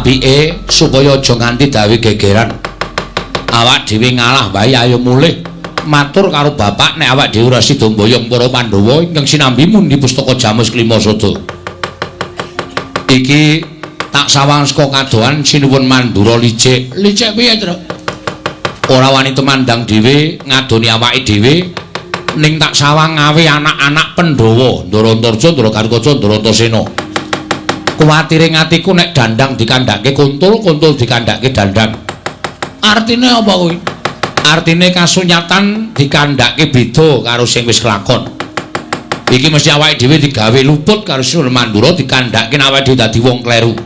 Apike supaya aja nganti dawe gegeran. Awak dhewe ngalah wae, ayo mulih matur karo bapak nek awak dhewe ora sida mboyong para Pandhawa ingkang sinambi mundi pustaka Jamus Klima Sada. Iki tak sawang saka kadohan sinuwun Mandura licik. Licik piye, Truk? Ora wani tumandang dhewe ngadoni awake dhewe, ning tak sawang ngawe anak-anak Pandhawa, Ndara Antarja, Ndara Gatotkaca, Ndara Antasena. Kuwatire atiku nek dandang dikandhake kuntul, kuntul dikandhake dandang. Artine apa kuwi? Artine kasunyatan dikandhake beda karo sing wis kelakon. Iki mesti awake dhewe digawe luput karo Sinuwun Mandura, dikandhake awake dhewe dadi wong kleru.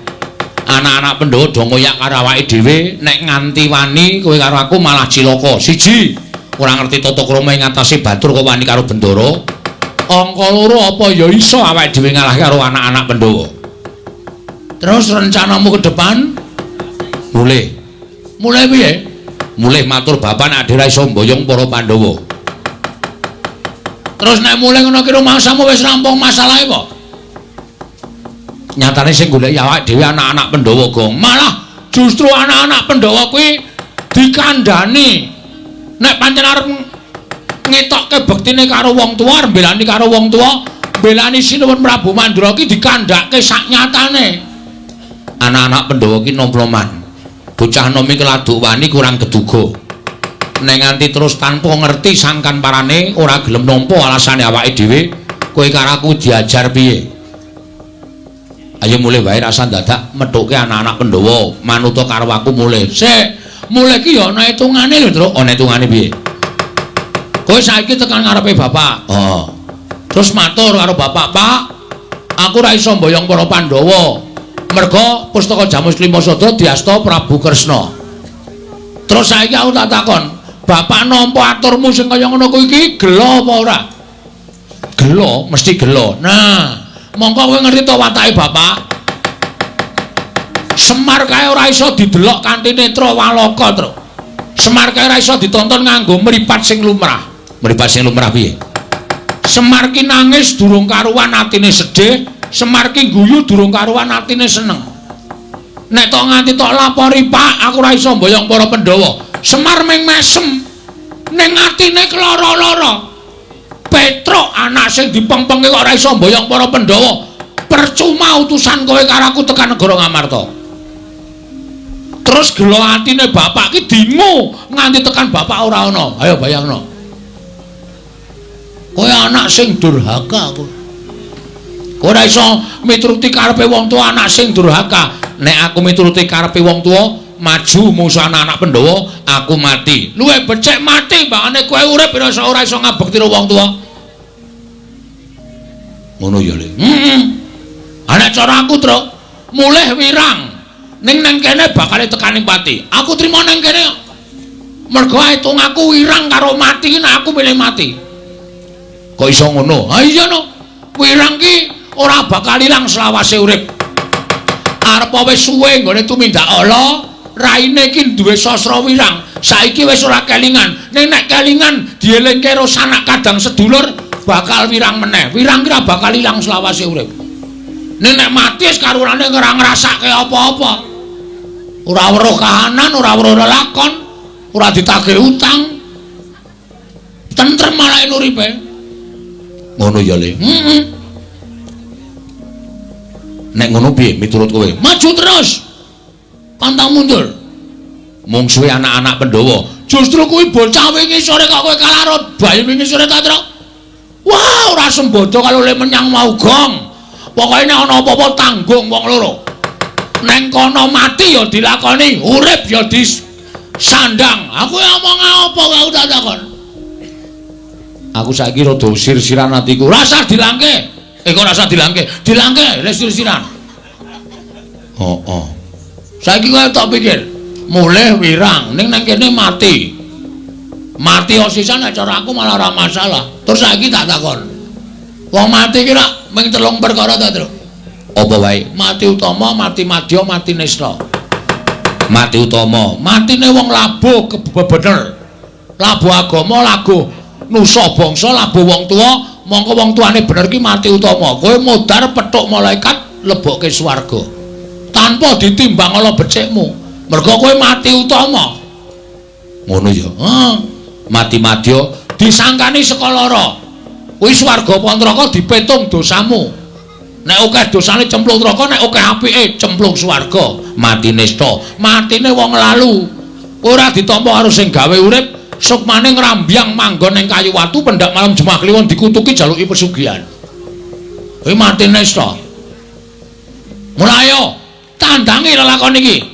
Anak-anak Pandhawa do ngoyak karo awake dhewe, nek nganti wani kowe karo aku malah cilaka. Siji, ora ngerti tata krama ing atase batur kok wani karo Bendara. Angka loro, apa ya iso awake dhewe ngalahke karo anak-anak Pandhawa. Terus rencanamu ke depan? Mulih. Mulih piye? Mulih matur bapak nek ora iso mboyong para Pandhawa. Terus nek mulih ngono ki rumangsamu wis rampung masalahe apa? Nyatane sing goleki awake dhewe anak-anak Pandhawa, Gong. Malah justru anak-anak Pandhawa kuwi dikandhani. Nek pancen arep ngetokke bektine karo wong tuwa, arep mbelani karo wong tuwa, mbelani Sinuwun Prabu Mandura ki dikandhake sak nyatane. Anak-anak Pandhawa ki nom-noman. Bocah nom iki laduk wani kurang geduga. Nek nganti terus tanpa ngerti sangkan parane ora gelem nampa alasane awake dhewe, kowe karo aku diajar piye? Ayo mulih wae, rasa dadak methuke anak-anak Pandhawa, manuta karo aku mulih. Sik, mulih ki ya ana hitungane lho, Truk. Ana hitungane piye? Kowe saiki tekan ngarepe bapak. Oh. Terus matur karo bapak, "Pak, aku ora iso mboyong para Pandhawa. Merga pustaka Jamus Klima Sada diasta Prabu Kresna." Terus saiki aku tak takon, bapak nampa aturmu sing kaya ngono kuwi iki gela apa ora? Gela, mesti gela. Nah, mongko kowe ngerti to watake bapak? Semar kae ora iso didelok kanthi netra walaka, Truk. Semar kae ora iso ditonton nganggo mripat sing lumrah. Mripat sing lumrah piye? Semar ki nangis durung karuan atine sedih, Semar ki guyu durung karuan atine seneng. Nek tok nganti tok lapori, "Pak, aku ora iso mboyong para Pandhawa." Semar ming mesem. Ning atine keloro-loro. Petruk anak sing dipengpenge kok ora iso mboyong para Pandhawa. Percuma utusan kowe karo aku tekan negara Ngamarta. Terus gelo atine bapak ki dingu nganti tekan bapak ora ana. Ayo bayangno. Kowe anak sing durhaka kowe. Kowe ora iso mituruti karepe wong tuwa, anak sing durhaka. Nek aku mituruti karepe wong tuwa, maju musuh anak-anak Pandhawa, aku mati. Luwih becik mati mbangane kowe urip ora iso ngabekti wong tuwa. Ngono ya, Le. Heeh. Ana cara aku, Truk. Mulih wirang. Ning nang kene bakal tekaning pati. Aku trimo nang kene. Mergo hitung aku wirang karo mati, nek aku milih mati. Kok iso ngono? Ha iya no. Wirang ki ora bakal ilang selawase urip. Arep wis suwe nggone tumindak ala, raine iki duwe sastra wirang. Saiki wis ora kelingan. Ning nek kelingan dielingke karo sanak kadang sedulur bakal wirang meneh. Wirang ki ora bakal ilang selawase urip. Ning nek mati wis karurane ora ngrasake apa-apa. Ora weruh kahanan, ora weruh lelakon, ora ditagih utang. Tentrem malah uripe. Ngono ya, Le. Heeh. Nek ngono piye miturut kowe? Maju terus. Pantang mundur. Mungsuhe anak-anak Pandhawa. Justru kuwi bocah wingi sore kok kowe kalah karo bayi wingi sore ta, Truk? Wah, ora sembodo kalau le menyang mau gong. Pokoke nek ana apa-apa tanggung wong loro. Neng kono mati ya dilakoni, urip ya disandang. Aku ngomong apa aku tak takon. Aku saiki rada sir-siran atiku. Rasah dilangke. Kok rasah dilangke? Dilangke le sir-siran. Oh, oh. Saiki kowe tak pikir, mulih wirang ning nang kene mati. Mati osisan nek cara aku malah ora masalah. Terus saiki tak takon. Wong mati ki rak mung telung perkara ta, Truk? Apa wae? Mati utama, mati madya, mati nista. Mati utama, matine wong labuh kebener. Labuh agama, labuh nusa bangsa, labuh wong tuwa, mongko wong tuane bener ki mati utama. Kowe modar petuk malaikat lebokke swarga. Tanpa ditimbang ala becikmu. Mergo kowe mati utama. Ngono ya. Heeh. Mati madya disangkani saka lara. Kuwi swarga apa neraka dipetung dosamu. Nek akeh dosane cemplung neraka, nek akeh apike cemplung swarga. Mati nista, matine wong lalu. Ora ditampa karo sing gawe urip, sukmane ngrambyang manggon ning kayu watu pendak malam Jumat Kliwon dikutuki jaluki pesugihan. Kuwi mati nista. Mulai ayo tandangi lelakon iki.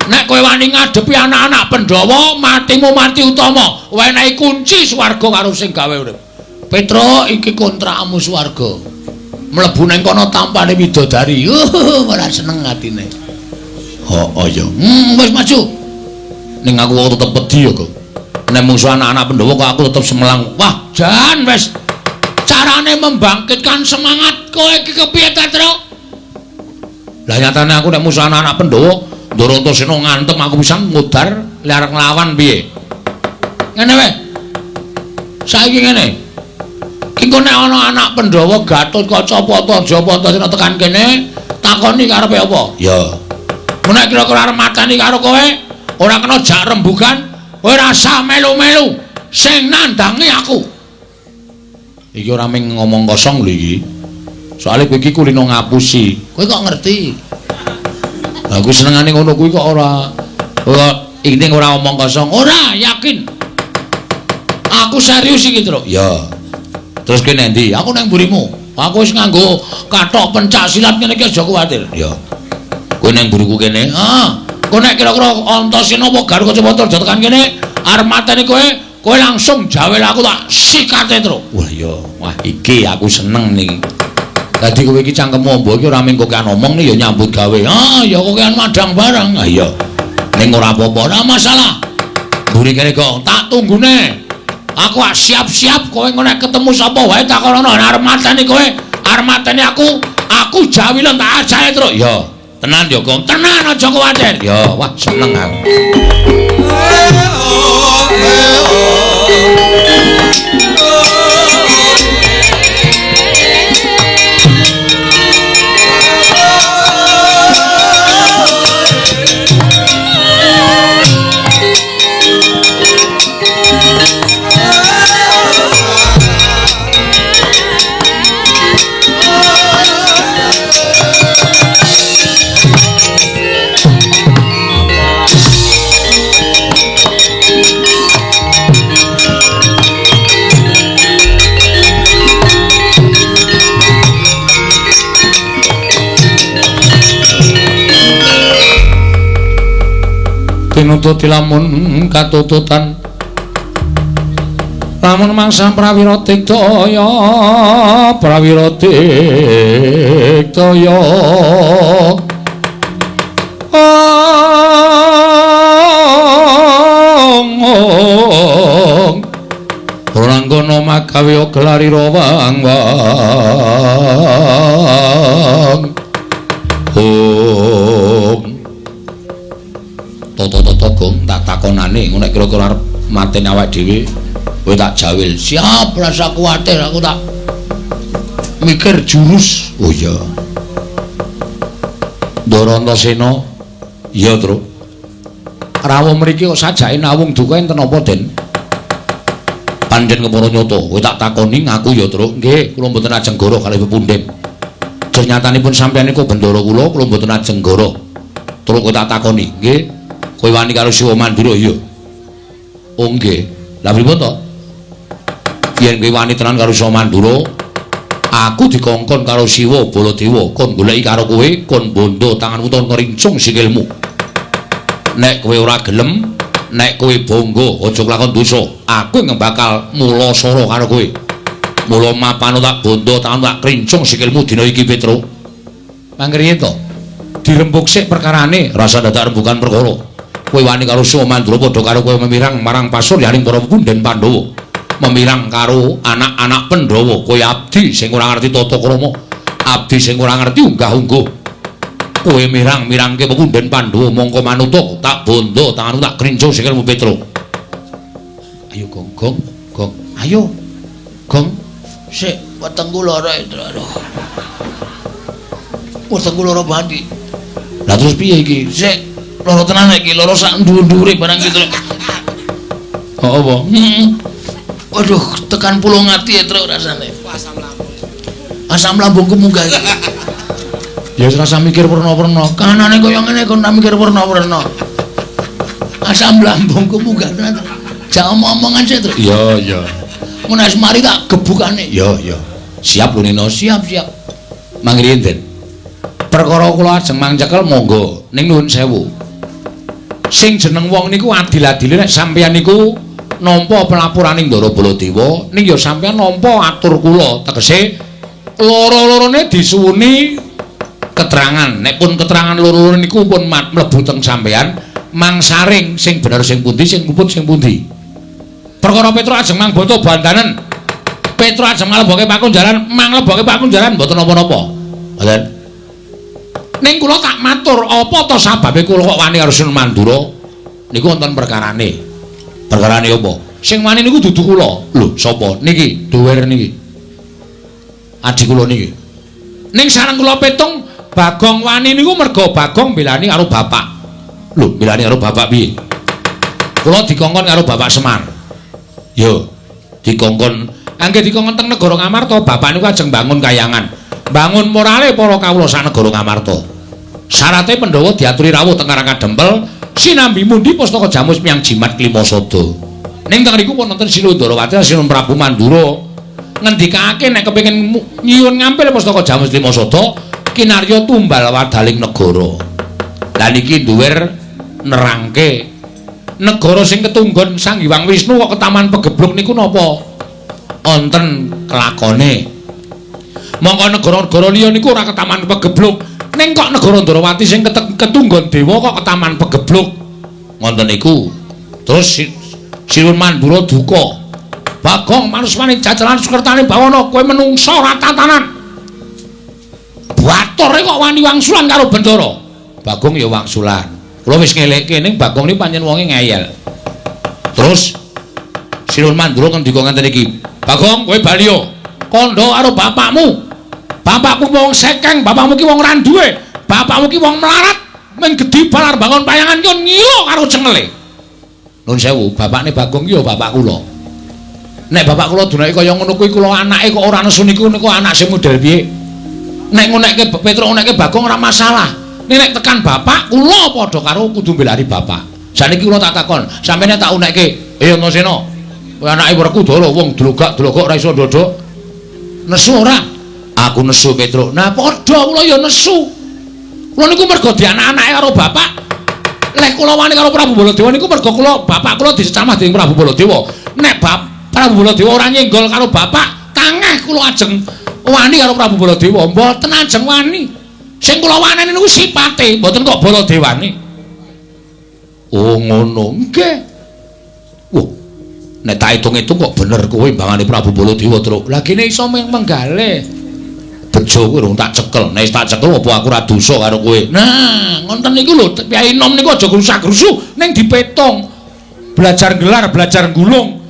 Nek kowe wani ngadepi anak-anak Pandhawa, matimu mati utama, wenehi kunci swarga karo sing gawe urip. Petro, iki kontrakmu swarga. Mlebu nang kono tampane widodari. Ora seneng atine. Heeh ya. Wis maju. Ning aku kok tetep wedi ya, Kok. Nek mungsu anak-anak Pandhawa kok aku tetep semelang. Wah, jan wis. Carane membangkitkan semangat kowe iki kepiye ta, Tru? Lah nyatane aku nek musuh anak-anak Pandhawa, Ndara Antasena ngantem aku pisan ngudar lek arep nglawan piye. Ngene wae. Saiki ngene. Ki engko nek ana anak Pandhawa Gatotkaca Pataja Antasena tekan kene, takoni karepe apa? Ya. Nek kira-kira arep mateni karo kowe, ora kena jak rembugan, kowe rasa melu-melu sing nandangi aku. Iki ora mung ngomong kosong lho iki. Soale kowe iki kulino ngapusi. Kowe kok ngerti? Aku senengane ngono kuwi kok ora ini ora omong kosong. Ora, yakin. Aku serius iki, Truk. Ya. Terus kowe nang ndi? Aku nang mburimu. Aku wis nganggo kathok pencak silat ngene iki aja kuwatir. Ya. Kowe nang mburiku kene. Heeh. Kowe nek kira-kira Antasena apa Garuda Kacamata tekan kene arep mateni kowe, kowe langsung jawel aku tak sikate, Truk. Wah ya, wah iki aku seneng niki. Dadi kowe iki cangkemmu amba iki ora mung kokean omong ya nyambut gawe. Ah ya kokean madang barang. Ah iya. Ning ora apa-apa, ora masalah. Mburi kene kok tak tunggune. Aku siap-siap kowe engko nek ketemu sapa wae takonono arep mateni kowe, arep mateni aku, aku jawilen tak ajahe, Truk. Ya. Tenan ya, Gong. Tenan aja kuwatir. Ya, wah seneng aku. Tinututi lamun katututan lamun mangsa prawira digdaya prawira digdaya ong Ranggana magawe gelarira wang wang ong Toto-toto Gong tak takonane ngono nek kira-kira arep mateni awake dhewe kowe tak jawil. Siap, rasa kuwatir aku tak mikir jurus. Oh iya. Ndara Antasena, iya, Truk. Rawuh mriki kok sajake nawung duka enten apa, Den? Pancen kepara nyata, kowe tak takoni ngaku ya, Truk. Nggih, kula mboten ajeng goroh kalih pepundhen. Jernyatanipun sampeyan niku bendara kula, kula mboten ajeng goroh. Truk kowe tak takoni, nggih. Kowe wani karo Siwa Mandura iya. Oh nggih. Lah pripun to? Yen kowe wani tenan karo Siwa Mandura, aku dikongkon karo Siwa Baladewa kon goleki karo kowe, kon bondo tanganmu utawa ngrincung sikilmu. Nek kowe ora gelem, nek kowe bangga aja kelakon dosa, aku ingkang bakal mulasara karo kowe. Mula mapano tak bondo tanganmu tak krincung sikilmu dina iki, Petro. Mangriye to? Dirembug sik perkarane, rasa dadak rembugan perkara. Kowe wani karo Siwa Mandura padha karo kowe memirang marang pasuryaning para punden Pandhawa. Memirang karo anak-anak Pandhawa, kowe abdi sing ora ngerti tata krama, abdi sing ora ngerti unggah-ungguh. Kowe mirang-mirangke pepunden Pandhawa mongko manuta tak bondo tanganmu tak krincung sikilmu Petro. Ayo Gong, Gong, Gong. Ayo. Gong. Sik wetengku lara, aduh. Wetengku lara bandi. Lah terus piye iki? Sik lara tenan iki, lara sak dhuwur-dhuwure barang iki, Truk. Oh apa? Heeh. Waduh, tekan pulung ati ya, Truk, rasane. Asam lambung. Asam lambungku munggah iki. Ya wis rasa mikir werna-werna. Kanane kaya ngene kon mikir werna-werna. Asam lambungku munggah tenan. Jak omong-omongan sik, Truk. Iya, iya. Mun wis mari tak gebukane. Iya, iya. Siap lho Nino, siap, siap. Mangke enten. Perkara kula ajeng mangcekel monggo ning nuwun sewu. Sing jeneng wong niku adil-adile nek sampeyan niku nampa pelapurane Ndara Baladewa, ning ya sampeyan nampa atur kula, tegese loro-lorone disuwuni keterangan. Nek pun keterangan loro-loro niku pun mlebu teng sampeyan, mangsaring sing bener sing pundi, sing luput sing pundi. Perkara Petruk ajeng mangboto bandanen. Petruk ajeng nglebokke pakunjaran, manglebokke pakunjaran mboten napa-napa. Ngoten. Ning kula tak matur, apa to sababe kula kok wani karo Sun Mandura? Niku wonten perkarane. Perkarane apa? Sing wani niku dudu kula. Lho, sapa? Niki, duwer niki. Adi kula niki. Ning sareng kula petung Bagong wani niku merga Bagong belani karo bapak. Lho, belani karo bapak piye? Kula dikongkon karo Bapak Semar. Yo, dikongkon angge dikongkon teng negara Ngamarta, bapak niku ajeng bangun kayangan. Bangun morale para kawula sak negara Ngamarta. Syarate Pandhawa diaturi rawuh teng Karang Kadempel sinambi mundi pustaka jamus miyang jimat Klimasada. Ning teng riku pun wonten Sinuwun Ndarawati Sinuwun Prabu Mandura ngendikake nek kepengin nyuwun ngampil pustaka jamus Klimasada kinarya tumbal wadaling negara. Lah niki duwer nerangke negara sing ketunggon Sang Hyang Wisnu kok ketaman pegebluk niku napa wonten kelakone. Mongko negara-negara liya niku ora ketaman pegebluk. Ning kok negara Ndarawati sing ketunggon dewa kok ketaman pegebluk. Ngoten niku. Terus Sinuwun Mandura duka. Bagong manusmane jajalan sukertane bawana kowe menungsa ora tatanan. Batore kok wani wangsulan karo Bendara. Bagong ya wangsulan. Kula wis ngelekke ning Bagong niku pancen wonge ngeyel. Terus Sinuwun Mandura ngendika ngenten iki. Bagong kowe bali yo. Kandha karo bapakmu. Bapakmu wong sekeng, bapakmu ki wong ra duwe, bapakmu ki wong melarat, mung gedhi balar bangun payangan ki ngilo karo cengele. Nuwun sewu, bapakne Bagong ki ya bapak kula. Nek bapak kula dunake kaya ngono kuwi kula anake kok ora nesu niku niku anak sing model piye? Nek ngonekke Petruk ngonekke Bagong ora masalah. Nek tekan bapak kula padha karo kudu mbelani bapak. Saniki kula tak takon, sampeyan tak unekke, "Eh Antasena, kowe anake Werkudara wong dlogak-dlogok ora iso ndodok." Nesu ora? Aku nesu Petruk. Nah padha kula ya nesu. Kula niku mergo dianak-anake karo bapak. Lek kula wani karo Prabu Baladewa niku mergo kula bapak kula dicecamah dening Prabu Baladewa. Nek Prabu Baladewa ora nyenggol karo bapak, kangeh kula ajeng wani karo Prabu Baladewa. Mboten ajeng wani. Sing kula waneni niku sipate, mboten kok Baladewane. Oh ngono. Nggih. Wah. Nek tak hitung-hitung kok bener kowe mbangane Prabu Baladewa, Truk. Lah kene iso menggalih. Bejo kuwi rung tak cekel. Nek tak cekel apa aku ora dosa karo kowe. Nah, ngoten niku lho, piyai nom niku aja grusak-grusu ning dipetung. Belajar gelar, belajar gulung.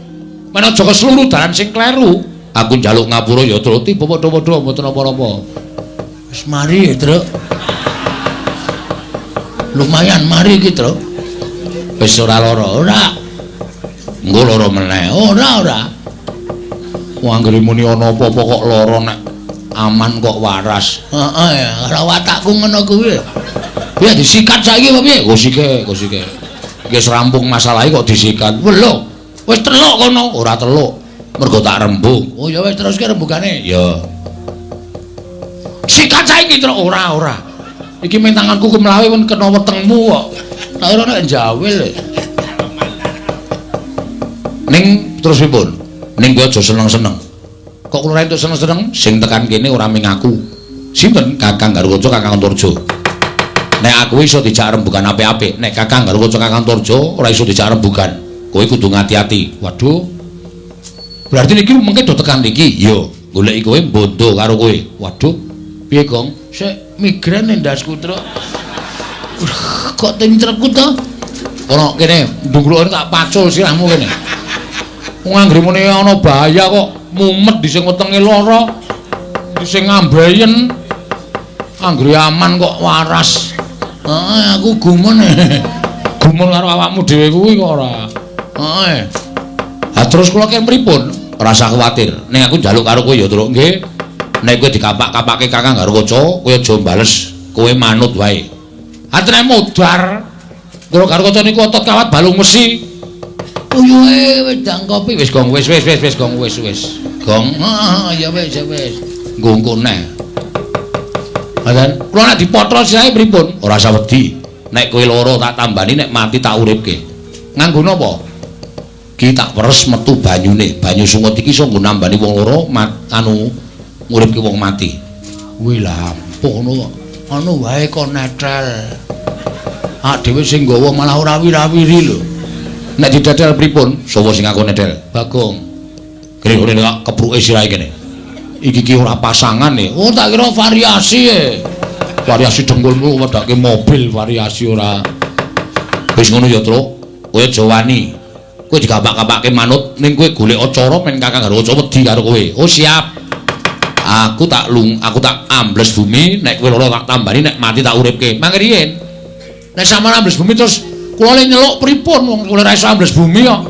Men aja kesluru dalan sing kleru. Aku njaluk ngapura ya, Truk. Tiba padha-padha mboten apa-apa. Wis mari ya, Truk. Lumayan mari iki, Truk. Wis ora lara, ora. Engko lara meneh. Ora, ora. Wong anggere muni ana apa-apa kok lara nek aman kok waras. Heeh ya, ora watakku ngono kuwi. Piye disikat saiki apa piye? Gosike, gosike. Iki wis rampung masalahe kok disikat. Lho, wis teluk kono, ora teluk. Mergo tak rembug. Oh ya wis teruske rembugane. Ya. Sikat saiki truk ora, ora. Iki men tanganku kemlawe pun kena wetengmu kok. Tak ora nek jawil. Ning terus pripun? Ning kowe aja seneng-seneng. Kok kula entuk seneng-seneng sing tekan kene ora ming aku. Sinten? Kakang Garukaca, Kakang Antarja. Nek aku iso dijak rembugan apik-apik, nek Kakang Garukaca, Kakang Antarja ora iso dijak rembugan. Kowe kudu ngati-ati. Waduh. Berarti niki mengke do tekan niki. Iya, goleki kowe bondo karo kowe. Waduh. Piye, Gong? Sik migrain ndasku, Truk. Kok tincrekku to? Ora kene, ndungkluk tak pacul sirahmu kene. Wong anggere muni ana bahaya kok mumet di sing wetenge lara, di sing ngambeyen. Anggere aman kok waras. Heeh, aku gumun. Gumun karo awakmu dhewe kuwi kok ora. Heeh. Ha terus kula ki pripun? Ora usah kuwatir. Ning aku njaluk karo kowe ya, Truk. Nggih. Nek kowe dikapak-kapake Kakang Garukaca, kowe aja bales, kowe manut wae. Atene modar. Kula Garukaca niku otot kawat balung mesi. Uyuhe wedang kopi wis gong wis wis wis wis gong wis wis. Gong. Heeh, ya wis ya wis. Nggo neh. Ngoten. Kula nek dipotro sirahe pripun? Ora usah wedi. Nek kowe lara tak tambani, nek mati tak uripke. Nganggo napa? Ki tak peres metu banyune. Banyu sungut iki iso nggo nambani wong lara, anu nguripke wong mati. Kuwi lampuh ngono kok. Anu wae kok netel. Ah dhewe sing nggawa malah ora wirawiri lho. Nek ditetel pripun? Sapa sing ngaku netel? Bagong. Kene kok kepruke sirahe kene. Iki ki ora pasangan e. Oh tak kira variasi e. Variasi dengkulmu wedake mobil variasi ora. Wis ngono ya, Truk. Kowe aja wani. Kowe digapak-gapake manut ning kowe golek cara men Kakang Garukaca wedi karo kowe. Oh siap. Aku tak lung, aku tak ambles bumi, nek kowe lara tak tambani, nek mati tak uripke. Mangke riyen. Nek sampeyan ambles bumi terus kula le nyeluk pripun wong kula ora iso ambles bumi kok.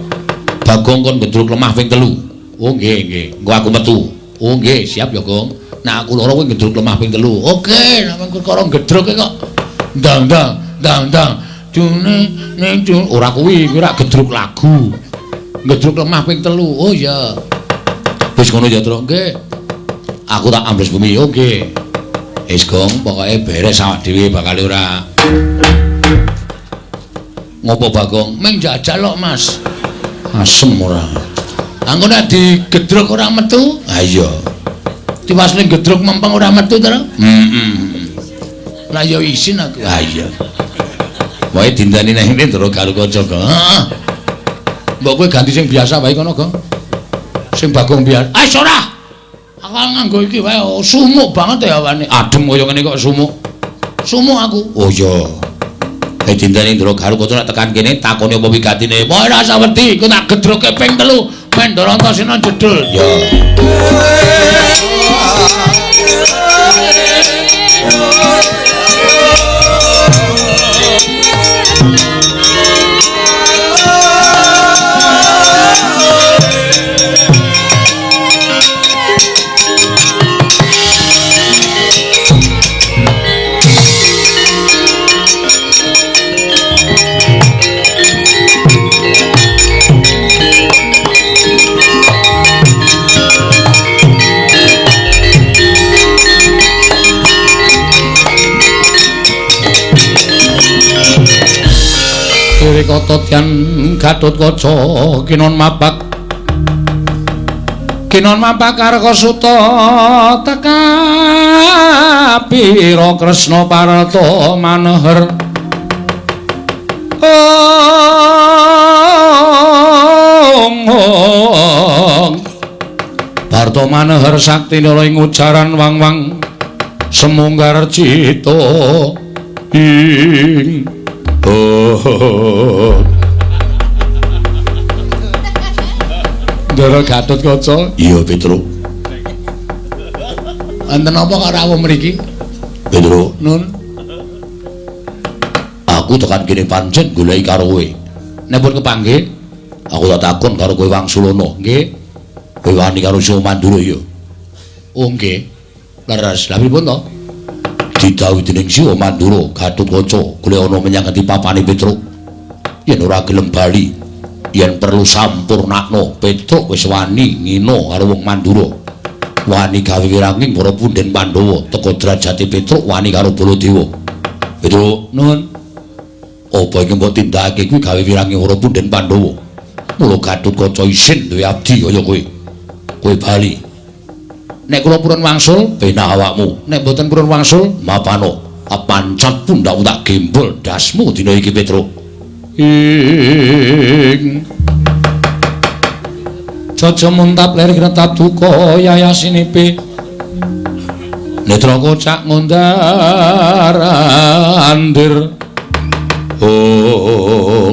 Bagong kon gedruk lemah ping 3. Oh nggih nggih, engko aku metu. Oh nggih, siap ya, Gong. Nek aku lara kowe gedruk lemah ping 3. Oke, nek perkara gedruk kok ndang ndang ndang ndang. Dune ning ora kuwi, kuwi ora gedruk lagu. Gedruk lemah ping 3. Oh iya. Wis ngono ya, Truk. Nggih. Aku tak ambles bumi. Oh nggih. Wis Gong, pokoke beres awak dhewe bakal ora. Ngopo Bagong? Ming jajal kok, Mas. Asem ora. Angko nek digedruk ora metu? Ha iya. Tiwas ning gedruk mempeng ora metu to? Heeh. Lah ya isin aku. Ha iya. Wae dinteni nang ngene Ndara Garukaca, Gong. Heeh. Mbok kowe ganti sing biasa wae kono, Gong. Sing Bagong biasa. Ah ora. Aku nganggo iki wae sumuk banget ya awane. Adem kaya ngene kok sumuk. Sumuk aku. Oh iya. Eh dinteni Ndara Garukaca nek tekan kene takoni apa wigatine. Wah ora usah wedi, iku tak gedruke ping 3. Men Ndara Antasena jedul. Ya. Kototyan Gatotkaca kinon mapak kinon mapak Karkasuta tekapira Kresna Parta maneher ong ong Parta maneher sakti nara ing ujaran wang-wang semunggar cita ing oh. Ndara Gatotkaca. Iya, Petruk. Enten apa kok rawuh mriki? Petruk, nun. Aku tekan kene pancen goleki karo kowe. Nek pun kepanggih, aku tak takon karo kowe Wangsulana. Nggih. Kowe wani karo Siwa Mandura ya? Oh nggih. Leres. Lha pripun to? Didhawuhi dening Siwa Mandura Gatotkaca golek ana menyang ngendi papane Petruk. Yen ora gelem bali, yen perlu sampurnakno Petruk wis wani ngina karo wong Mandura. Wani gawe wiranging para punden Pandhawa teka derajate Petruk wani karo Baladewa. Petruk, nun. Apa iki mbok tindakake kuwi gawe wiranging para punden Pandhawa? Mula Gatotkaca isin duwe abdi kaya kowe. Kowe bali. Nek kula purun wangsul, penak awakmu. Nek mboten purun wangsul, mapano. Pancat pundhakmu tak gembol dasmu dina iki Petruk. Ing Jaja muntap ler kretap duka yayasinipi. Netra kocak ngundar andir. Oh.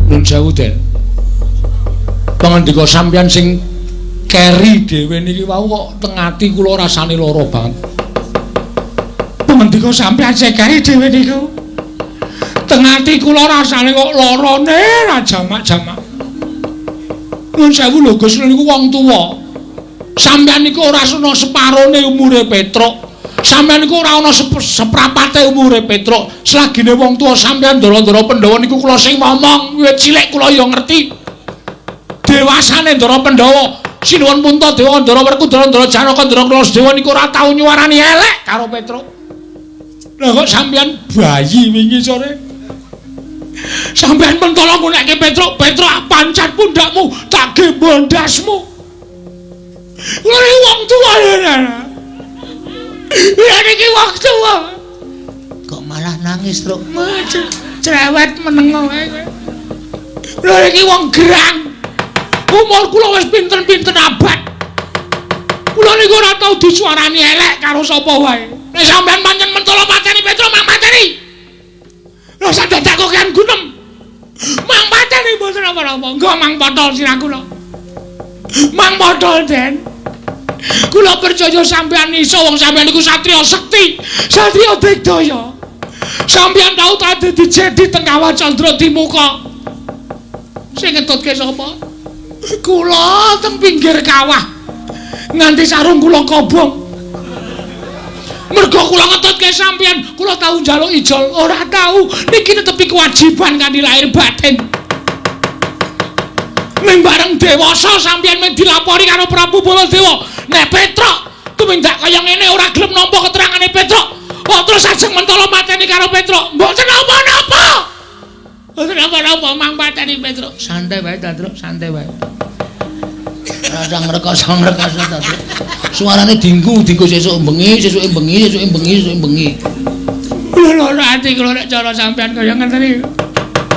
Nun sewu, Den. Pangandika sampeyan sing keri dhewe niki wau kok teng ati kula rasane lara banget. Pangendika sampeyan sekeri dhewe niku. Teng ati kula rasane kok larane ra jamak-jamak. Nuwun sewu lho Gus, niku wong tuwa. Sampeyan niku ora ana separone umure Petruk. Sampeyan niku ora ana seprapate umure Petruk. Selagine wong tuwa sampeyan ndara-ndara Pandhawa niku kula sing ngomong, wiwit cilik kula ya ngerti. Dewasane Ndara Pandhawa, Sinuwun Puntadewa, Ndara Werkudara, Ndara Janaka, Ndara Kaladewa niku ora tau nyuwarani elek karo Petruk. Lah kok sampeyan bayi wingi sore? Sampeyan mentala ngunekke Petruk, Petruk pancat pundakmu, tak gembol ndasmu. Kula iki wong tuwa lho. Ya niki wong tuwa. Kok malah nangis, Truk? Cerewet meneng wae kowe. Lho iki wong gerang. Umur kula wis pinten-pinten abad. Kula niku ora tau disuarani elek karo sapa wae. Nek sampeyan pancen mentala mateni Petruk, mang mateni. Lha sak dadak kok kan gunem. Mang mateni mboten napa-napa. Nggo mang potol sirah kula. Mang potol, Den. Kula percaya sampeyan iso, wong sampeyan niku satriya sekti, satriya digdaya. Sampeyan tau dadi jedi teng Kawah Candra Dimuka. Sing ngetutke sapa? Kula teng pinggir kawah. Nganti sarung kula kobong. Mergo kula ngetutke sampeyan, kula tau njaluk ijol, ora tau. Niki netepi kewajiban kanthi lahir batin. Ning bareng dewasa sampeyan mung dilapori karo Prabu Baladewa. Nek Petruk tumindak kaya ngene ora gelem nampa keterangane Petruk. Kok terus ajeng mentala mateni karo Petruk. Mboten napa-napa. Mboten napa-napa mang pateni Petruk. Santai wae ta, Truk, santai wae. Rasa ngrekoso-ngrekoso ta, Truk. Suarane dinggu, dinggu sesuk bengi, sesuke bengi, sesuke bengi, sesuke bengi. Lho lho ati kula nek cara sampeyan kaya ngeten iki.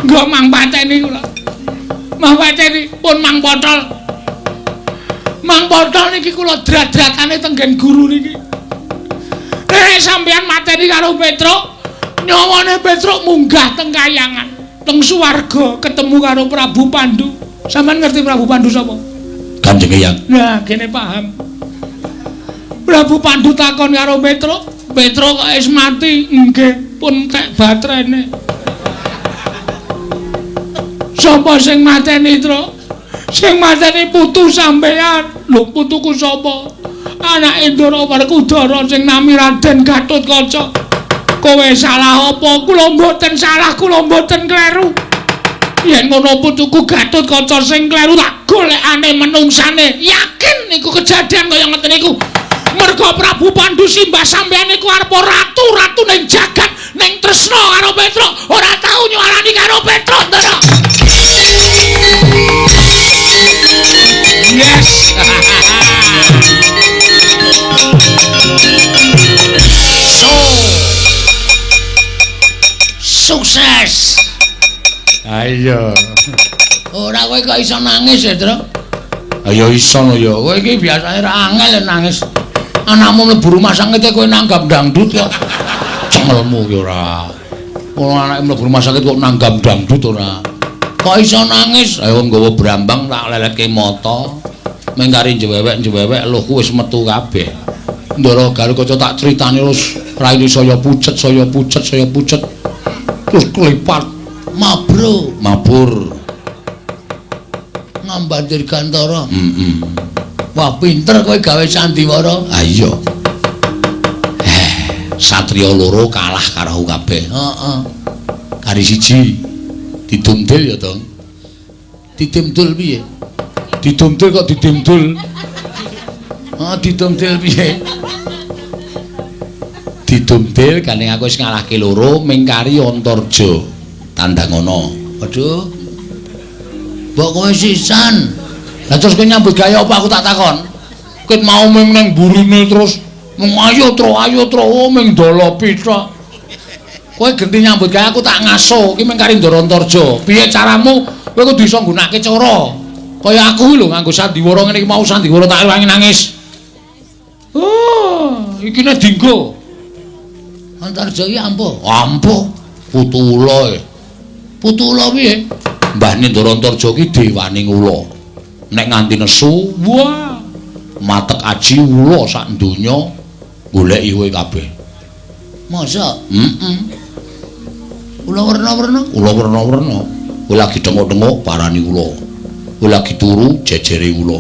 Nggo mang pateni kula. Mang pateni pun mang potol. Mang potol niki kula drat-dratane tenggen guru niki. Nek sampeyan mateni karo Petruk, nyawane Petruk munggah teng kayangan, teng swarga ketemu karo Prabu Pandu. Sampeyan ngerti Prabu Pandu sapa? Kanjeng Eyang. Nah, kene paham. Prabu Pandu takon karo Petruk, Petruk kok wis mati? Nggih, pun tek batrene. Sapa sing mateni, Truk? Sing mateni putu sampeyan. Lho, putuku sapa? Anake Ndara Werkudara sing nami Raden Gatotkaca. Kowe salah apa? Kula mboten salah, kula mboten kleru. Yen ngono putuku Gatotkaca sing kleru tak golekane menungsane. Yakin niku kejadian kaya ngeten niku. Mergo Prabu Pandu simbah sampeyan niku arep ratu, ratu ning jagat, ning tresna karo Petruk, ora tau nyuarani karo Petruk, Ndara. Yes. So. Sukses. Ayo. Ora kowe kok iso nangis ya, Truk? Ayo iso lho ya. Kowe iki biasane ra angel nangis. Anakmu mlebu rumah sakit kowe nanggap dangdut kok. Cengelmu ki ora. Wong anake mlebu rumah sakit kok nanggap dangdut ora. Kok iso nangis? Ayo nggawa brambang tak leletke mata. Meng kari njewewek-njewewek luhku wis metu kabeh. Ndara Garukaca tak critani terus raine saya pucet, saya pucet, saya pucet. Terus klipat mabro, mabur. Ngamban Dirgantara. Heeh. Wah, pinter kowe gawe sandiwara. Ha iya. Satriya loro kalah karo kabeh. Heeh. Kari siji didumdil ya, Tong. Didumdul piye? Didumdil kok didumdul. Oh, didumdil piye? Didumdil gandeng aku wis ngalahke loro ming kari Antarja. Tandang ana. Waduh. Mbok kowe sisan. Lah terus kowe nyambut gawe apa aku tak takon? Ket mau ming nang burine terus mung ayo tro ming dolopi tok. Kowe genti nyambut gawe aku tak ngaso iki ming kari Ndara Antarja. Piye caramu? Kowe kudu iso nggunakake cara. Kaya aku lho nganggo sandiwara ngene iki mau sandiwara tak ewangi nangis. Oh, iki nek dinggo. Antarja iki ampuh. Ampuh. Putu ula e. Putu ula piye? Mbahne Ndara Antarja iki dewaning ula. Nek nganti nesu, wah, matek aji ula sak donya goleki kowe kabeh. Masa? Heeh. Ula werna-werna? Ula werna-werna. Kowe lagi thenguk-thenguk parani ula. Kowe lagi turu jejere ula.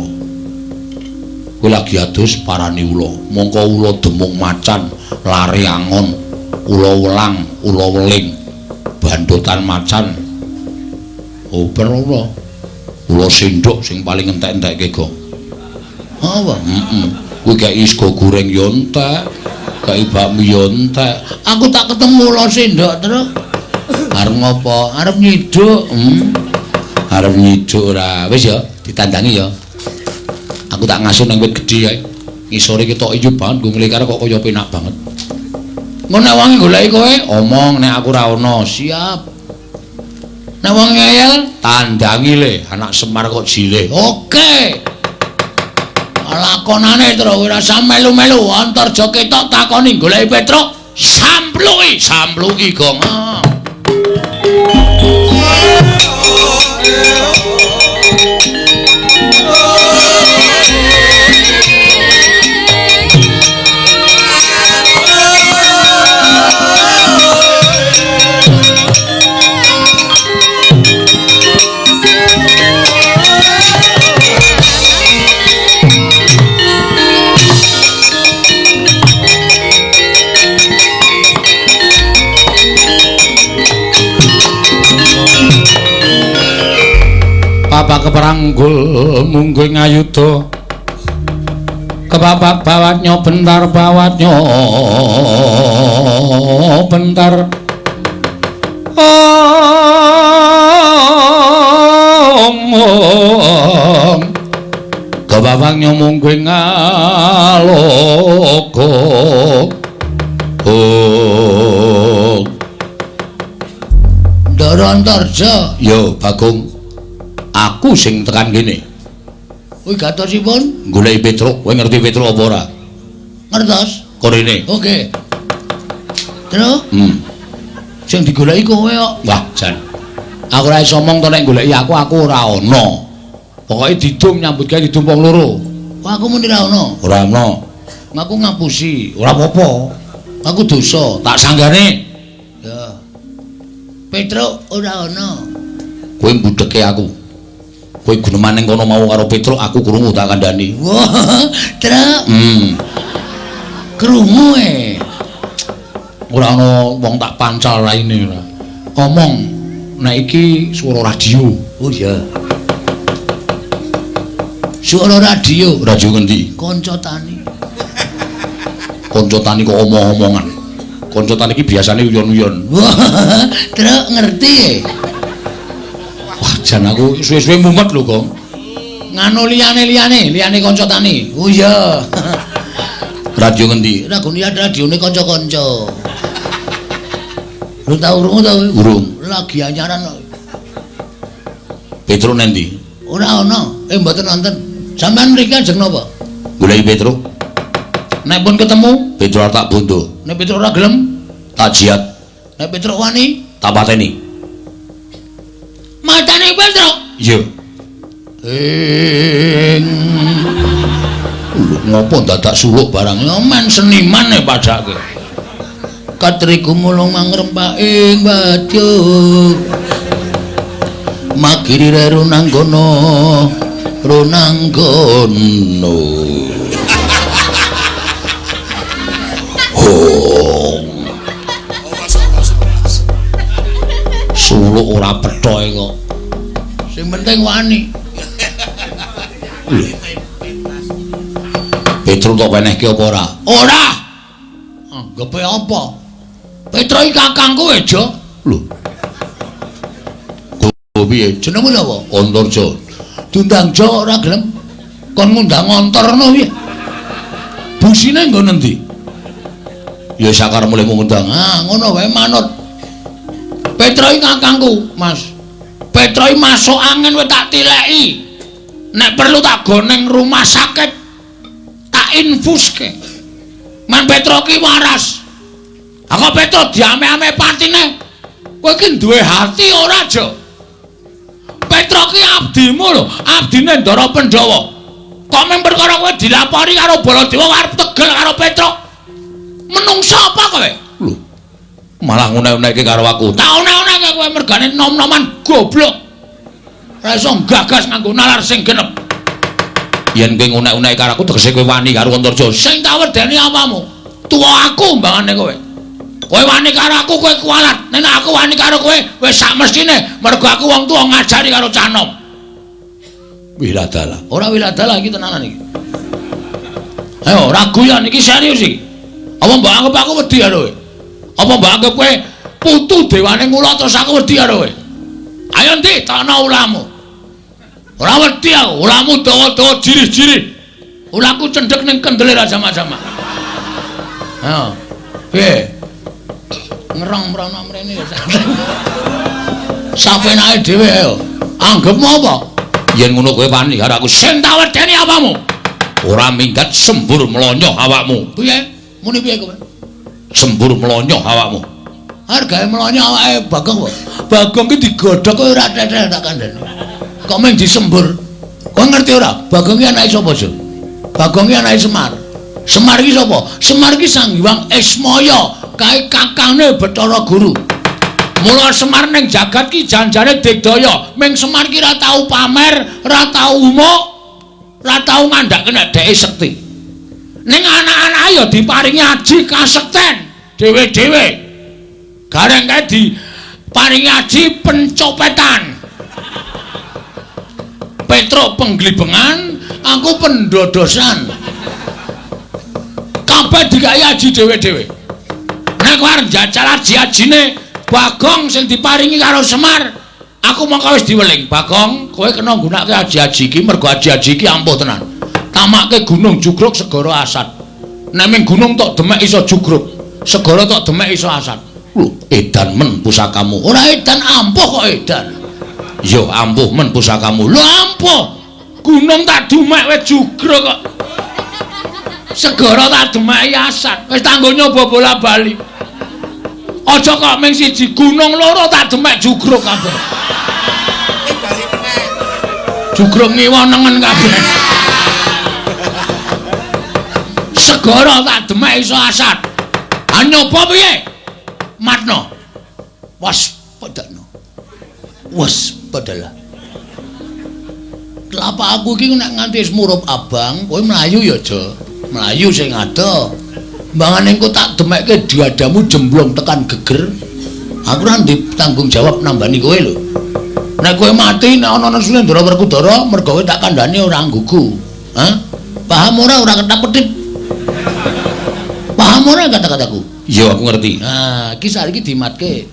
Kowe lagi adus parani ula. Mongko ula demung macan, lare angon, ula welang, ula weling, bandotan macan. Oper ula. Ula sendok sing paling entek-entekke, Gong. Apa? Heeh. Kowe kei sego goreng yo entek, kei bakmi yo entek. Aku tak ketemu ula sendok terus. Arep ngopo? Arep nyiduk. Arep nyiduk ora. Wis ya, ditandangi ya. Aku tak ngasuh nang wit gedhe kae. Ngisore ketok ijo banget, nggo nglekar kok kaya penak banget. Ngono nek wong goleki kowe, omong nek aku ora ono. Siap. Nek wong ngeyel, tandangi le, anak Semar kok jile. Oke. Lakonane terus ora usah melu-melu, Antarja ketok takoni goleki Petruk, sampluki, sampluki Gong. Bapak keperanggul mungguh ngayuda kebapak bawatnya bentar bawatnya bentar omong kebabaknya mungguh ngaloka oh Ndara Antarja. Yo Bagong, aku sing tekan kene. Kuwi gatosipun goleki Petruk. Kowe ngerti Petruk apa ora? Ngertos. Korene. Oke. Terus? Sing digoleki kowe kok. Wah, jan. Aku ora iso omong to nek goleki aku, aku ora ana. Pokoke didum nyambut gawe didum wong loro. Kok aku muni ora ana? Ora ana. Aku ngapusi. Ora apa-apa. Aku dosa. Tak sanggane. Ya. Petruk ora ana. Kowe mbudheke aku. Kowe guneman ning kono mau karo Petruk, aku krungu tak kandhani. Wah, Truk. Krungu e. Ora ana wong tak pancal raine ora. Omong nek iki swara radio. Oh iya. Swara radio. Radio ngendi? Kanca tani. Kanca tani kok omong-omongan. Kanca tani iki biasane uyon-uyon. Wah, Truk ngerti e. Wah, jan aku suwe-suwe mumet lho, Gong. Nganu liyane-liyane, liyane kanca tani. Oh iya. Radio ngendi? Ragone radione kanca-kanca. Lu tau krungu ta kowe? Urung. Lagi anyaran kok. Petruk nendi? Ora ana. Mboten wonten. Sampeyan mriki ajeng napa? Goleki Petruk. Nek pun ketemu, Petruk tak bondo. Nek Petruk ora gelem, tak jiat. Nek Petruk wani, tak pateni. Matane Petruk. Iya. Ing lho ngopo dadak suluk barang? Ya men seniman e padake. Katri gumulung mangrempak ing wadya. Magiri runanggono runanggono. Oh. Suluk ora pethoke kok. Sing penting wani. Lho. Petruk tok wenehke apa ora? Ora. Anggepe apa? Petruk iki kakangku e, Jo. Lho. Kok piye? Jenengmu sapa? Antarja. Diundang Jo ora gelem. Kon ngundang Antarna piye? Busine nggon endi? Ya sakaremu lek ngundang. Ah, ngono wae manut. Petruk iki kakangku, Mas. Petruk iki masuk angin wae tak tileki. Nek perlu tak goneng rumah sakit, tak infuske. Man Petruk ki waras. Aku Petruk diame-ame patine. Kowe iki duwe hati ora, Jo? Petruk ki abdimu lho, abdine Ndara Pandhawa. Kok mung perkara kowe dilapori karo Baladewa arep tegel karo Petruk? Menungsa apa kowe? Lho. Malah ngunek-unekke karo aku. Tak unek-unekke kowe mergane nom-noman goblok. Ora iso gagas nganggo nalar sing genep. Yen kowe ngunek-unekke karo aku tegese kowe wani karo Antarja. Sing tak wedeni apamu? Tuwa aku mbangane kowe. Kowe wani karo aku kowe kualat. Nek aku wani karo kowe wis sak mestine mergo aku wong tuwa ngajari karo cah nom. Wiladalah. Ora wiladalah iki tenanan iki. Ayo ora guyon iki serius iki. Apa mbok anggap aku wedi karo kowe? Apa mbok anggap kowe putu dewane ngula terus aku wedi karo kowe? Ayo endi tokno ulamu. Ora wedi aku, ulamu dawa-dawa jirih-jirih. Ulaku cendhek ning kendele ra sama-sama. Ayo. Piye? Ngerong mrono mrene ya. Sapenake dhewe ayo. Anggepmu apa? Yen ngono kowe wani karo aku. Sing tak wedeni apamu? Ora minggat sembur mlonyoh awakmu. Piye? Muni piye kowe? Sembur mlonyoh awakmu. Hargae mlonyoh awake Bagong kok. Bagong ki digodhog kowe ora tetel tak kandhani. Kok mung disembur. Kowe ngerti ora? Bagong ki anake sapa, Jo? Bagong ki anake Semar. Semar ki sapa? Semar ki Sang Hyang Ismaya, kae kakangne Bathara Guru. Mula Semar ning jagat ki janjane digdaya. Ming Semar ki ora tau pamer, ora tau umuk, ora tau ngandhake nek dheke sekti. Ning anak-anake ya diparingi aji kasekten dhewe-dhewe. Gareng kae diparingi aji pencopetan. Petruk penglibengan, aku pendodosan. Kabeh dikai aji dhewe-dhewe. Nek kowe arep njajal aji-ajine Bagong sing diparingi karo Semar, aku mongko wis diweling. Bagong, kowe kena nggunakake aji-aji iki mergo aji-aji iki ampuh tenan. Tamake gunung jugruk segara asat. Nek ming gunung tok demek iso jugruk, segara tok demek iso asat. Lho, edan men pusakamu. Ora edan, ampuh kok edan. Yo ampuh men pusakamu. Lho ampuh. Gunung tak demek wis jugruk kok. Segara tak demeki asat. Wis tanggo nyoba bola-bali. Aja kok ming siji gunung loro tak demek jugruk kabeh. Jugruk ngiwa nengen kabeh. Segara tak demek iso asat. Ha nyoba piye? Matno. Waspadana. Waspadalah. Telapak aku iki nek nganti wis murup abang, kowe mlayu ya, Jo. Mlayu sing adoh. Mbangane engko tak demekke diadamu jemblong tekan geger. Aku ora ndek tanggung jawab nambani kowe lho. Nek kowe mati nek ana Sulendra Werkudara mergo kowe tak kandhani ora nggugu. Hah? Paham ora ora ketap-ketip? Paham ora kata-kataku? Iya, aku ngerti. Nah, iki saiki dimatke.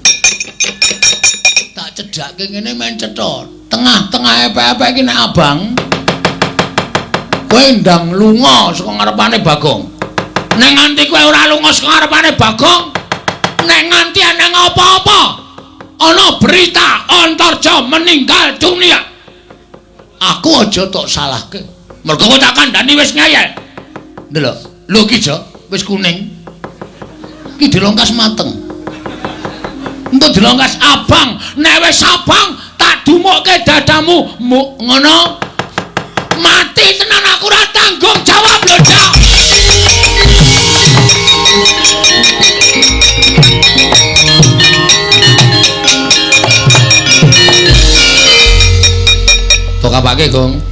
Tak cedhakke ngene men cetha. Tengah-tengah epek-epek iki nek abang kowe ndang lunga saka ngarepane Bagong. Nek nganti kowe ora lunga saka ngarepane Bagong, nek nganti ana apa-apa, ana berita Antarja meninggal dunia, aku aja tok salahke. Mergo kowe tak kandhani wis ngeyel. Ndelok, lho iki Jo, wis kuning. Iki dilongkas mateng. Engko dilongkas abang, nek wis abang tak dumukke dadamu, muk ngono. Mati tenan aku ora tanggung jawab lho, Cak. Tok apake, Gong?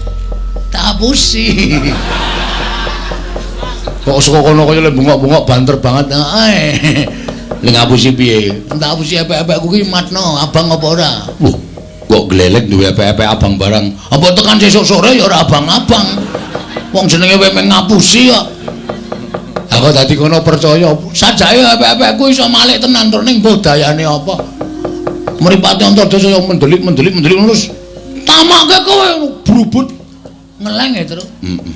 Tak apusi. Kok saka kono kaya le bengok-bengok banter banget. Heeh. Le ngapusi piye? Tak apusi epek-epekku ki matno abang apa ora? Lho, kok glelek duwe epek-epek abang barang. Apa tekan sesuk sore ya ora abang-abang. Wong jenenge kowe mung ngapusi kok. Aku dadi kono percaya. Sajake epek-epekku iso malik tenan tur ning budayane apa. Mripate Antarja saya mendelik-mendelik mendelik terus tamake kowe brubut ngeleng ya, Truk. Heeh.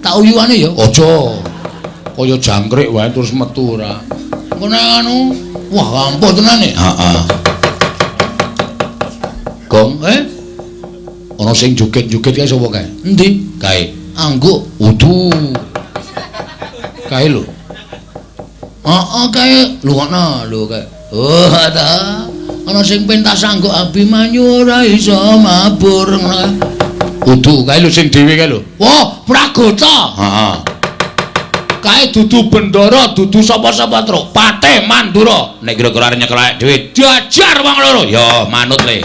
Tak uyuane ya. Aja. Kaya jangkrik wae terus metu ora. Engko nek anu, wah ampuh tenan e. Heeh. Gong, Ana sing joget-joget kae sapa kae? Endi? Kae. Angguk. Udu. Kae lho. Heeh, kae. Lho ngono lho kae. Oh, ta. Ana sing pentas angguk Abimanyu ora iso mabur ngono. Udu kae lho sing dhewe kae lho. Wah, Pragota. Heeh. Kae dudu bendara, dudu sapa-sapa, Truk. Patih Mandura. Nek kira-kira arep nyekel awake dhewe, diajar wong loro. Ya, manut le.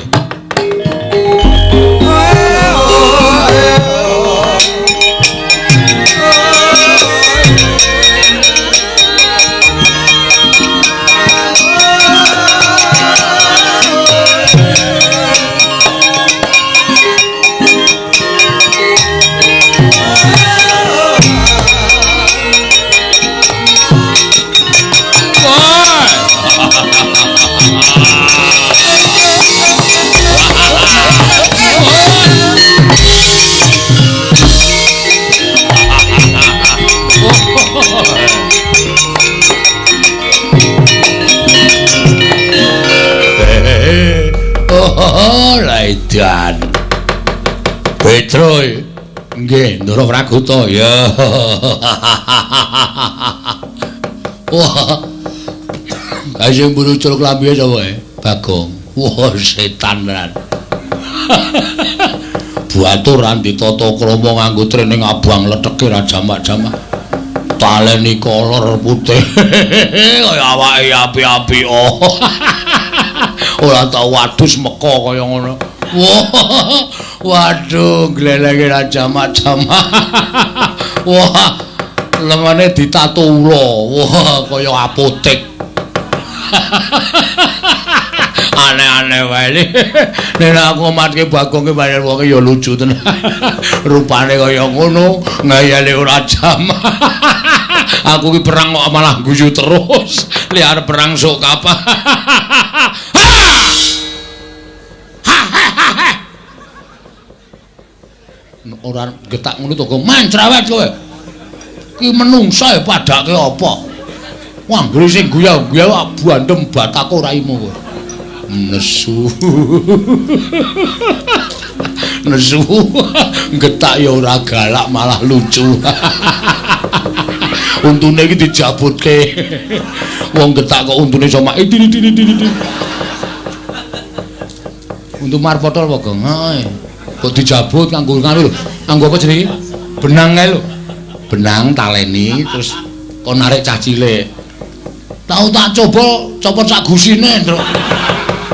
Laidan. Petro nggih, Ndara Praguta ya. Wah. Kae sing mburu culuk lambihe sapa e? Bagong. Wah, setan tenan. Baturan ditata krama nganggo trening abang letheke ra jamak-jamak. Taleni kolor putih. Kaya awake api-api. Oh. Ora tau wadus meka kaya ngono. Wah, waduh, glelenge ra jamak-jamak. Wah, lengane ditato ula. Wah, kaya apotek. Aneh-aneh wae. Nek aku matke Bagong ki pancen wonge ya lucu tenan. Rupane kaya ngono, ngayale ora jamak. Aku ki perang kok malah guyu terus. Li arep perang sok kapan. Ora getak ngono to, mancrawet kowe. Ki menungsa e padake apa? Wah, anggere sing guya-guya bandem batako raimu kowe. Nesu. Nesu. Getak ya ora galak malah lucu. Untune iki dijabutke. Wong getak kok untune iso mak diri diri diri. Untu marpotol apa, Gong? Heeh. Kok dijabut nganggo nganu lho. Nganggo apa jenenge? Benang kae lho. Benang taleni terus kon narik cah cilik. Tau tak coba copot sak gusine, Ndruk.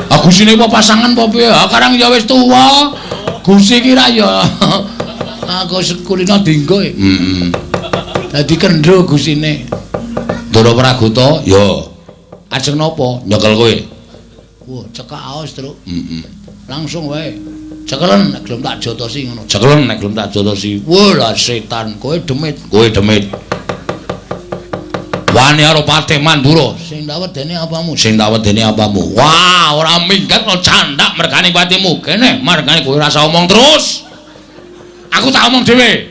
Ah gusine apa pasangan apa piye? Ah karang ya wis tuwa. Gusi ki ra ya. Aku sekulino dinggo. Heeh. Dadi kendro gusine. Ndara Praguta, ya. Ajeng napa? Nyekel kowe. Wah, cekak aos, Truk. Heeh. Langsung wae. Cekelen nek gelem tak jotosi ngono. Cekelen nek gelem tak jotosi. Wah, lah setan, kowe demit, kowe demit. Wani karo Patih Mandura. Sing tak wedeni apamu? Sing tak wedeni apamu? Wah, ora minggat no candak mergane patimu. Kene mergane kowe ora usah omong terus. Aku tak omong dhewe.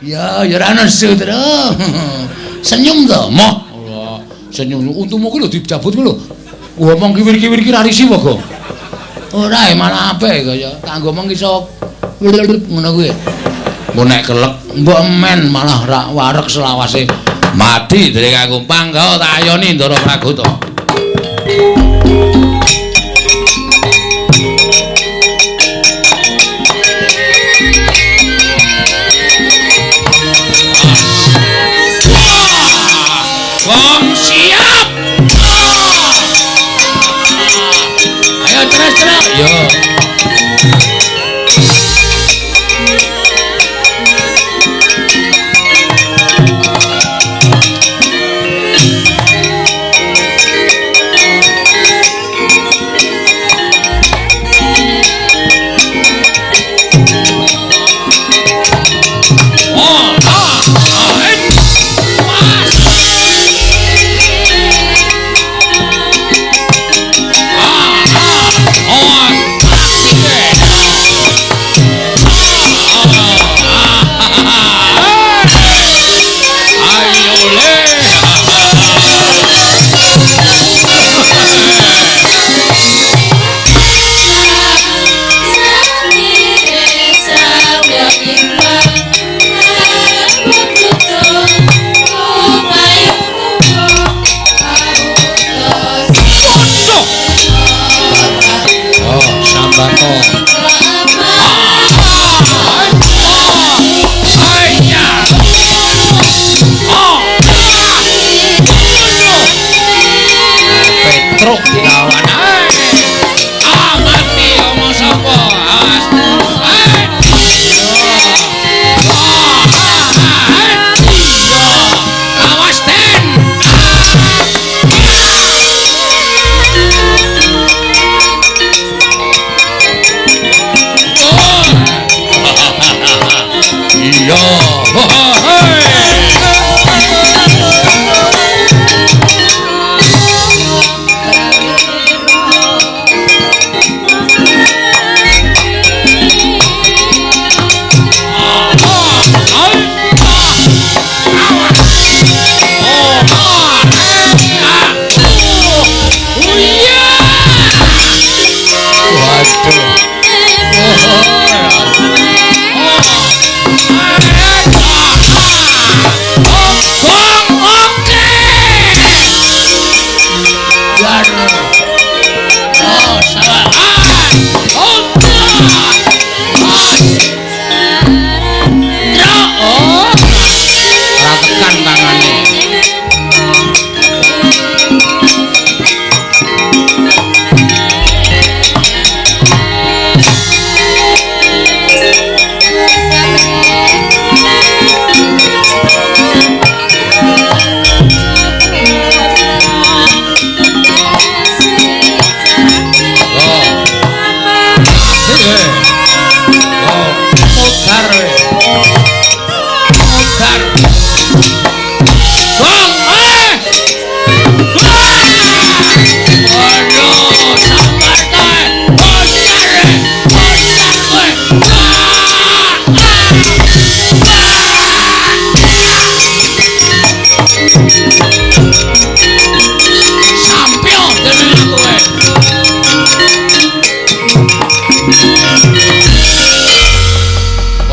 Ya, ya ora nesu, Truk. Senyum to, moh. Allah, senyum. Untumu ku lho dijabut ku lho. Ngomong kiwir-kiwir ki ra risi apa, Gong? Ora, malah apik kaya kanggo omong iso ngono kuwi. Engko nek kelek mbok men malah ra wareg selawase. Mati dereng aku pangga tak ayoni Ndara Praguta. Wong siap. Ayo terus-terus. Yo. Oh, Oh. Ora tekan tangane.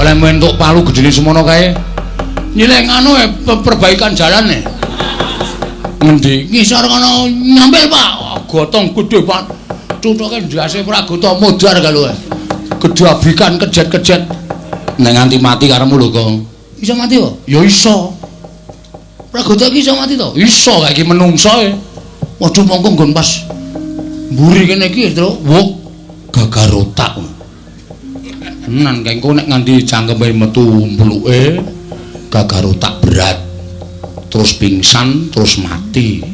Oleh entuk palu gedene semono kae. Nyileng anu perbaikan jalan e. Ngendi? Ngisor kono nyampil, Pak. Gotong gedhe, Pak. Cuthuke ndase Pragota modar kalo. Gedhe abikan kejet-kejet. Nek nganti mati karepmu lho, Kong. Iso mati kok? Ya iso. Pragota iki iso mati to? Iso, kae iki menungso e. Waduh, mongko nggon pas mburi kene iki, Tru. Wuk, gagar otak. Tenan kae engko nek nganti cangkeme metu mpeluke gagar otak berat. Terus pingsan, terus mati.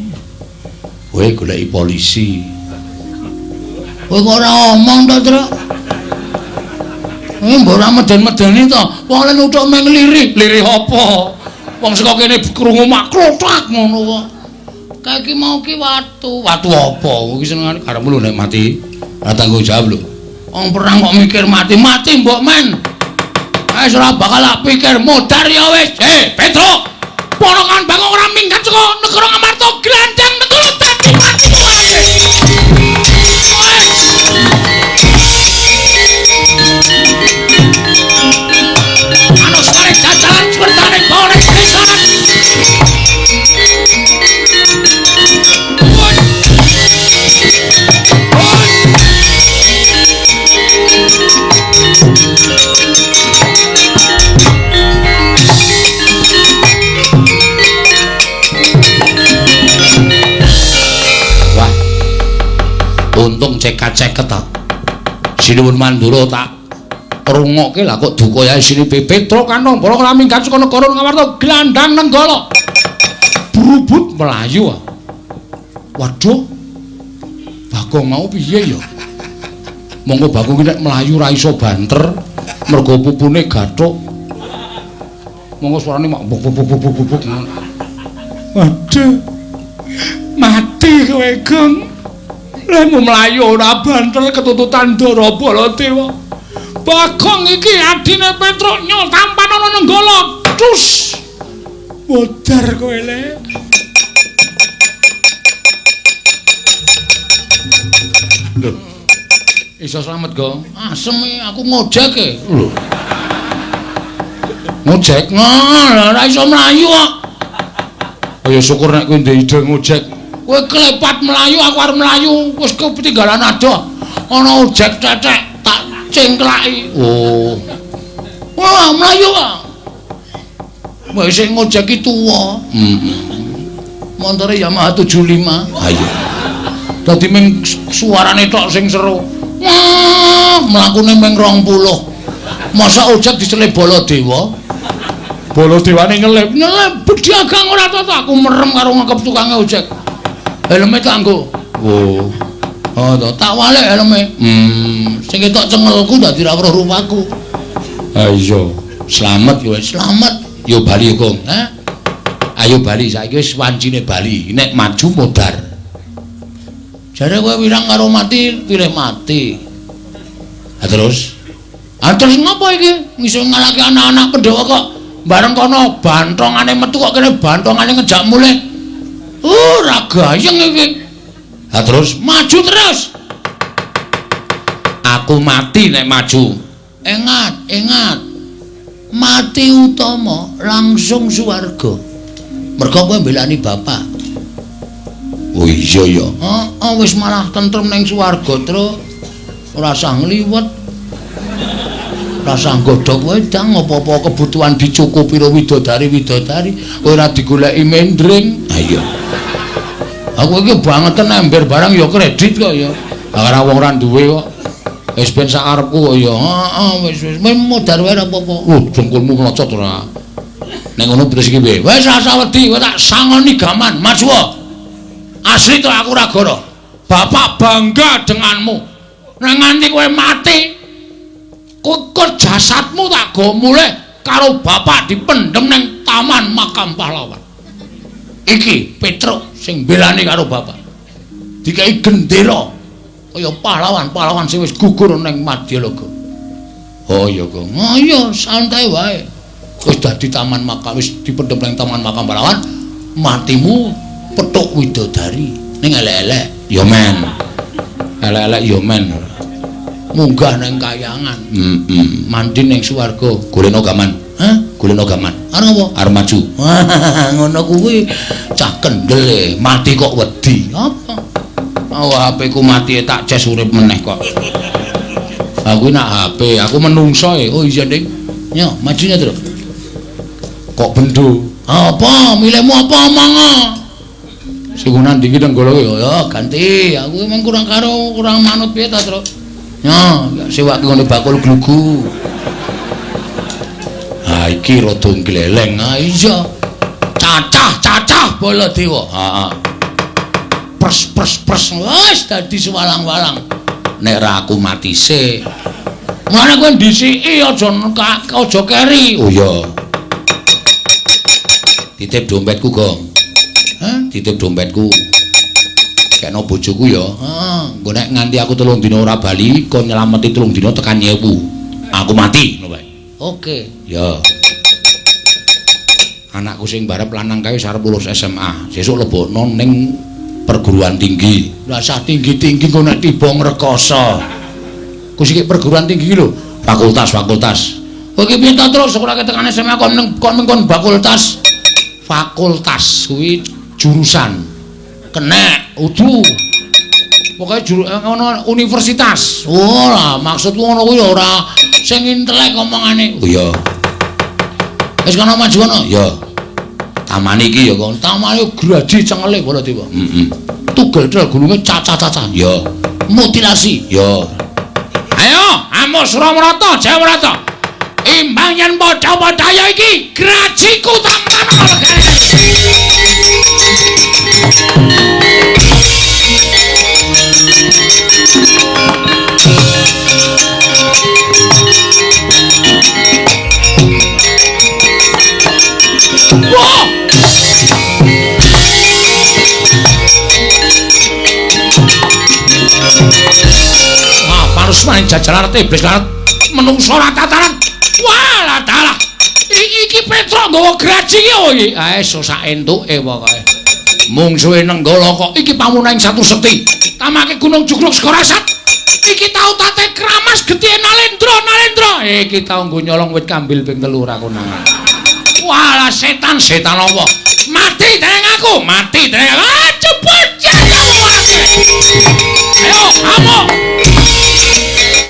Kowe goleki polisi. Kowe kok ora omong to, Tru? Mbok ora meden-medeni to. Wong lek nuthuk meng lirih. Lirih apa? Wong saka kene krungu mak klothak ngono kok. Kae iki mau ki watu. Watu apa? Iki senengane karepmu lho nek mati. Ora tanggung jawab lho. Wong perang kok mikir mati. Mati mbok men. Wis ora bakal tak pikir modar ya wis. Petruk. Ponokan Bagong ora minggat saka negara Ngamarta glandang negara dadi mati wae. Anusmane jajalan swertane bonek pisan. Wah. Untung cekat-ceket ta. Sinuwun Mandura tak rungokke lah kok duka yae sini Petruk Kanong para ora minggat saka negara Ngamarta glandang Nenggala. Brubut mlayu. Waduh. Bagong mau piye ya? Monggo Bagong nek mlayu ra iso banter mergo pupune gathuk. Monggo suarane mak buk buk buk buk buk. Waduh. Mati kowe, Gong. Lemu mlayu ora banter ketututan Ndara Baladewa. Bagong iki adine Petruk nyol tampan ana Nenggala. Cus. Modar kowe le. Lho. Iso slamet, Gong. Asem aku ngojek e. Lho. Ngojek? Nah, ora iso mlayu kok. Kaya syukur nek kowe ndek ide ngojek. Kowe klepat mlayu, aku arep mlayu, wis ketinggalan adoh. Ana ojek tetek tak cengklaki. Oh. Wah, mlayu kok. Wis sing ngojek ki tuwa. Heeh. Montore Yamaha 75. Ha iya. Dadi ming suarane tok sing seru. Wah, mlakune ming 20. Masa ojek dicelip Baladewa? Baladewane nyelip, nyelip pedagang ora toto aku merem karo ngekep tukange ojek. Helme tak nggo. Oh. Oh to, tak walik helme. Sing ketok cengelku dadi ra weruh rupaku. Ha iya, slamet kowe, slamet. Yo bali, Gong. Ha? Ayo bali saiki wis wancine bali. Nek maju modar. Jare kowe wirang karo mati, pilih mati. Ha terus? Ha terus ngopo iki? Ngiso ngalahke anak-anak Pandhawa kok bareng kono bantongane metu kok kene bantongane ngejak mulih. Ora gayeng iki. Ha terus maju terus. Aku mati nek maju. Ingat, ingat. Mati utama langsung swarga. Mergo kowe mbelani bapak. Oh iya ya. Heeh, wis malah tentrem ning swarga, Truk. Ora usah ngliwet. Ora usah nggodhog wedang, apa-apa kebutuhan dicukupi karo widodari-widodari, kowe ora digoleki mendring. Ha iya. Aku iki bangeten ember barang ya kredit kok ya. Ora wong ora duwe kok. Wis ben sak karepku kok ya. Heeh, wis wis modar wae ora apa-apa. Dengkulmu mlocot ora. Nek ngono terus iki piye? Wis ora usah wedi, kowe tak sangoni gaman, maju. Asli to aku ora goro. Bapak bangga denganmu. Nek nganti kowe mati, kukur jasadmu tak go mulih karo bapak dipendhem ning taman makam pahlawan. Iki Petruk sing mbelani karo bapak. Dikai gendera kaya pahlawan-pahlawan sing wis gugur ning Madyalaga. Oh iya, Gong. Oh iya, santai wae. Wis dadi taman makam, wis dipendhem ning taman makam pahlawan, matimu petuk widodari ning elek-elek. Ya men. Elek-elek ya men. Munggah ning kayangan. Heeh. Mandi ning swarga. Golekno gaman. Hah? Golekno gaman. Arep apa? Arep maju. Ngono kuwi cah kendel mati kok wedi. Apa? Oh, HP ku mati tak ces urip meneh kok. Aku nak HP, aku menungso e. Oh iya, Ding. Yo, majunya terus. Kok bendo? Apa? Milihmu apa omong? Sing nang ndi iki Nenggala ya ganti. Aku emang kurang karo kurang manut piye ta, Truk? Yo, sewake ngene bakul glugu. Ha iki rada gleleng. Ha iya. Cacah-cacah Baladewa. Heeh. Pres pres pres wis dadi sewalang-walang. Nek ra aku mati sik. Mulane kowe ndhisiki aja aja keri. Oh iya. Titip dompetku, Gong. Hah? Titip dompetku. Kekno bojoku ya. Heeh, engko nek nganti aku 3 dina ora bali, kon nyelameti 3 dina tekan 1000. Aku mati ngono wae. Oke. Ya. Anakku sing barep lanang kae wis arep lulus SMA. Sesuk lebokno ning perguruan tinggi. Lah sah tinggi-tinggi engko nek tiba ngrekoso. Ku siki perguruan tinggi lho, fakultas-fakultas. Kowe iki piye ta terus ora tekan SMA kon kon kon fakultas. Fakultas kuwi jurusan. Kenek udu. Pokoke juru ngono universitas. Oh lah maksudku ngono kuwi ora sing intelek omongane. Oh iya. Wis kono maju kono. Ya. Taman iki ya kon. Tamane graji cengele Baladewa. Heeh. Tugel tel gulunge cacah-cacah. Ya. Mutilasi. Ya. Ayo, Amos Suramrata, Jayamrata. Imbang yen padha-padha ya iki grajiku tampano legane. Wah! Wah, panusmane jajalan iblis lan menungso rata-rata. Wah, dalah. Iki Petruk nggawa graji iki opo iki? Ah, sak entuke pokoke. Mungsuhe Nenggala kok iki pamunaing satu sekti. Tamake Gunung Jugruk Segara Sat. Iki tau tate kramas getihe Nalendra, Nalendra. Iki tau nggo nyolong wit kambil ping 3 ora konangan. Walah setan, setan apa? Mati dereng aku, mati dereng. Ah, cepet ya kamu mati. Ayo, kamu.